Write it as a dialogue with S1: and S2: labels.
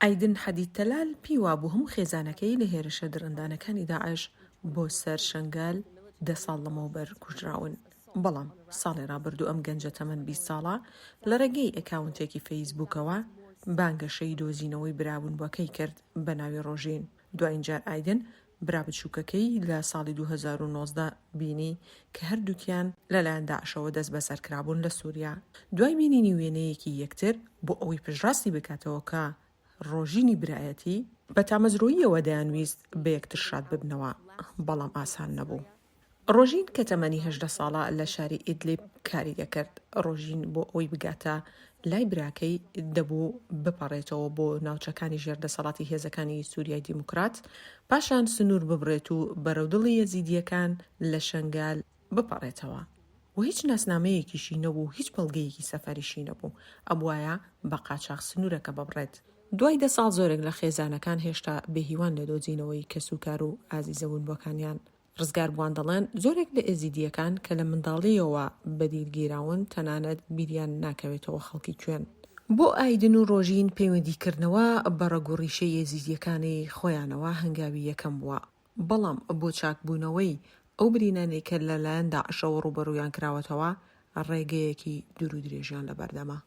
S1: ئایدن حەدید تەلال پێی وابوو هەموو خێزانەکەی لە هێرشە دڕندانەکانی داعش بۆ سەر شەنگال دە ساڵ لەمەوبەر کوژراون، بەڵام ساڵی رابردوو ئەم گەنجە تەمەن 20 ساڵە لە رێگەی ئەکاونتێکی فەیسبووکەوە بانگەشەی دۆزینەوەی برا ونبووەکەی کرد بە ناوی رۆژین. دوایین جار ئایدن برا بچووکەکەی لە ساڵی 2019 بینی کە هەردووکیان لەلایەن داعشەوە دەستبەسەرکرابوون لە سووریا. دوای بینینی وێنەیەکی یەکتر بۆ ئەوەی پشتڕاستی بکاتەوە کە ڕۆژینی برایەتی، بە تامەزرۆییەوە دەیانویست بە یەکتر شاد ببنەوە، بەڵام ئاسان نەبوو. ڕۆژین کە تەمەنی 18 ساڵە لە شاری ئیدلیب کاری دەکرد. ڕۆژین بۆ ئەوەی بگاتە لای براکەی دەبوو بپەڕێتەوە بۆ ناوچەکانی ژێر دەسەڵاتی هێزەکانی سوریای دیموکرات، پاشان سنوور ببڕێت و بەرەو دڵی یەزیدییەکان لە شەنگال بپەڕێتەوە و هیچ ناسنامەیەکیشی نەبوو و هیچ بەڵگەیەکی سەفەریشی نەبوو، ئەبوایە بە قاچاخ سنوورەکە ببڕێت. دوای دە ساڵ زۆرێک لە خێزانەکان هێشتا بێهیوان لە دۆزینەوەی کەسوکار و ئازیزە ونبووەکانیان. ڕزگاربووان دەڵێن زۆرێک لە ئێزیدییەکان کە لە منداڵییەوە بە دیل گیراون تەنانەت بیریان ناکەوێتەوە خەڵکی کوێن. بۆ ئایدن و ڕۆژین پەیوەندیکردنەوە بە ڕەگ و ڕیشەی ئێزیدییەکانی خۆیانەوە هەنگاوی یەکەم بووە، بەڵام بۆ چاکبوونەوەی ئەو برینانەی کە لەلایەن داعشەوە ڕووبەڕوویان کراوەتەوە ڕێگەیەکی دوورودرێژیان لەبەردەمە.